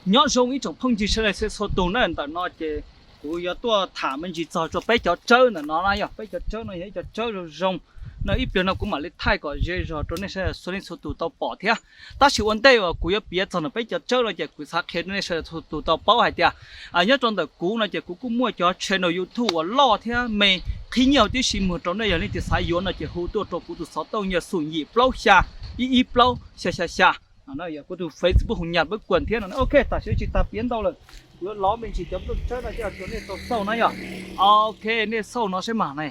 Nyob zoo ib tsoom phooj ywg sawv daws txhua tus na, ntawm no ces kuv yuav tuaj tham me ntsis txog rau peb cov tsawb ntawm no na yog, peb cov tsawb no yog ib cov tsawb zoo zoo no, ib pliag no kuv mam li thaij kom ze zog rau nej sawv daws txhua leej txhua tus tau pom thiab. Tab sis ua ntej uas kuv yuav piav txog ntawm peb cov tsawb no ces kuv xav qhia rau nej sawv daws txhua tus tau paub hais tias, nyob rau ntawm kuv no ces kuv kuj muaj cov channel YouTube uas loj thiab me qhib nyiaj tib si muag rau nej, yog leej twg xav yuav no ces hu tuaj rau kuv tus xov tooj yog xoom yim plaub xya ib ib plaub xya xya xya, kuv tus Facebook hu nyas pab kuas thiab no. Ok, tam sim tsis tas piav ntau lawm, kuv yuav lov me ntsis cov nplooj tsawb no coj rau nej tau xauj na yog. Ok, nej xauj no saib mas ne.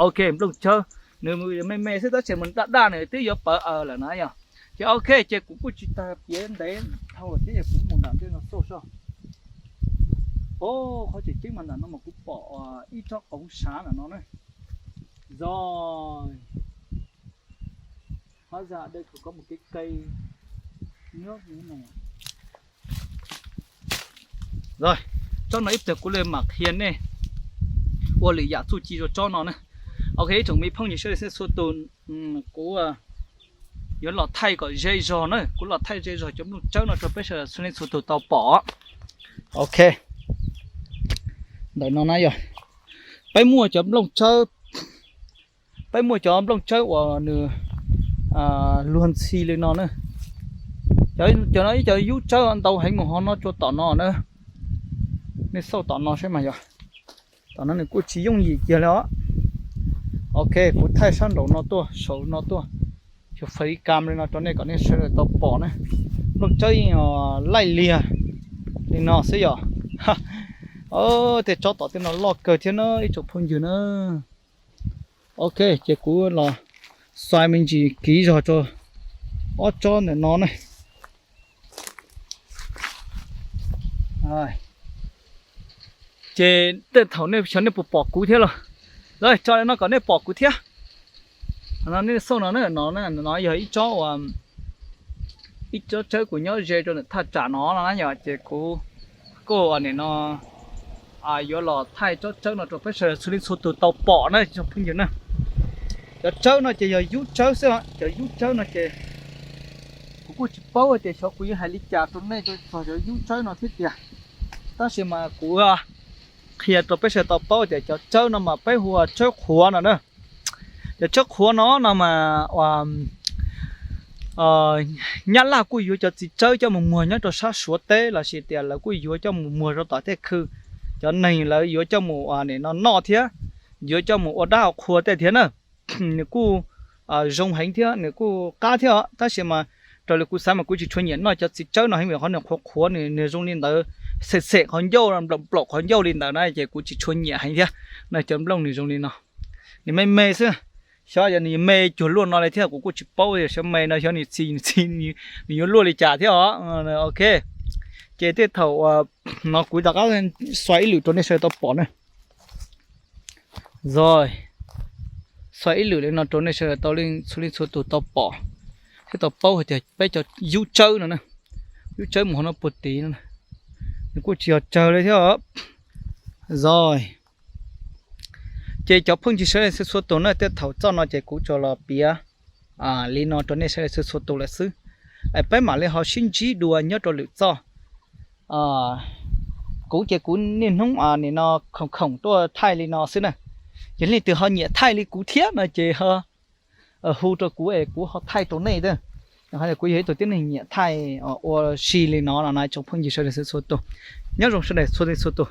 Ok, nplooj tsawb nws me me xwb tab sis mas daj daj nws twb yuav pawv aws lawm na yog. Ces ok, ces kuv kuj tsis tas piav ntev dhau lawm thiab, yog kuv mus nram ntej no xauj soj. Qhov tseem ceeb mas nram no mas kuv pom ib tsob qoov sav nram no na. Rồi. Hóa ra đây còn có một cái cây nước như thế này. Rồi, tsob no ib pliag kuv li mam qhia nej ua lwm yam txuj ci rau tsob no na. Ok, ib tsoom me phooj ywg sawv daws txhua tus, kuv yuav los thaij kom ze zog na, kuv los thaij ze zog cov nplooj tsawb no rau peb sawv daws txhua leej txhua tus tau pom. Ok, ntawm no na yog peb muaj cov nplooj tsawb, peb muaj cov nplooj tsawb uas nws luag ntxhi li no na. Cov no ib cov yub tsawb ntau heev mus ho no rau tom no na. Nej xauj tom no saib mas yog, tom no nws kuj tsis yooj yim kiag li os. Ok, kuv thaij sab nraum no tuaj, saum no tuaj, xyov fais li kam li no rau nej kom nej sawv daws tau pom na. Nplooj tsawb yeej laij liag li no xwb yog. Tej tsob tom tej no loj kawg thiab na ib tsoom phooj ywg na. Ok, ces kuv los xais me ntsis kiv zog rau ob tsob ntawm no na. Ces tej thaum nej xyov nej puas pom kuv thiab los, tso li no kom nej pom kuv thiab. Nej xauj no, no yog ib tsob, ib tsob tsawb kuv nyob ze rau ntawm thaj tsam no no na yog, ces kuv kuj ua nim no yuav los thaij tsob tsawb no rau peb sawv daws txhua leej txhua tus tau pom na tsoom phooj ywg na. Cov tsawb no ces yog yub tsawb xwb, cov yub tsawb no ces kuv kuj tsis paub tias xyov kuv yuav hais li cas rau nej txog cov yub tsawb no thiab tiag. Tab sis mas kuv qhia rau peb sawv daws tau paub tias cov tsawb no mas peb hu ua tsawb qhuav no na. Cov tsawb qhuav no no mas nyab laj kuj yuav cov txiv tsawb coj mus muag nyob rau sab Suav teb lossis tias lawv kuj yuav coj mus muag rau tom tej khw, cov neeg lawv yuav coj mus ua nim no noj thiab, yuav coj mus ua dab ua qhua tej thiab na. Nws kuj zoo heev thiab nws kuj qab thiab os, tab sis mas raws li kuv xav mas kuv tsis tshua nyiam noj cov txiv tsawb no heev vim qhov nws qhuav qhuav, nws zoo li ntawd, xem xem qhov ncauj, nplaum nplaum qhov ncauj li ntawd na ces kuv tsis tshua nyiam heev thiab. No cov nplooj nws zoo li no, nws me me xwb. Xyov yog nws me cuag luaj no li thiab kuv kuj tsis paub, yog xyov me no xyov nws txi txi nws yuav luaj li cas thiab os. Ok, ces tej thaum no kuv rov qab xais ib lwm rau nej sawv daws tau pom na. Rồi, xais ib lwm li no rau nej sawv daws tau txhua leej txhua tus tau pom thiab tau paub hais tias peb cov yub tsawb no, yub tsawb mus hauv no puag tid no, nws kuj tsis yog tsawg li thiab os. Rồi, ces cov phooj ywg sawv daws txhua tus na, tej thaum txoj no ces kuv tsuas los piav li no rau nej sawv daws txhua tus lawm xwb. Peb mam li ho sib ntsib dua nyob rau lwm txoj. Kuv ces kuv niaj hnub nim no khoom khoom tuaj thaij li no xwb na. Yog leej twg ho nyiam thaij li kuv thiab no ces hu rau kuv es kuv ho thaij rau nej. Kuv yog ib tug tib neeg nyiam thaij ua si li no no na tsoom phooj ywg sawv daws txhua tus. Nyob zoo sawv daws txhua leej txhua tus.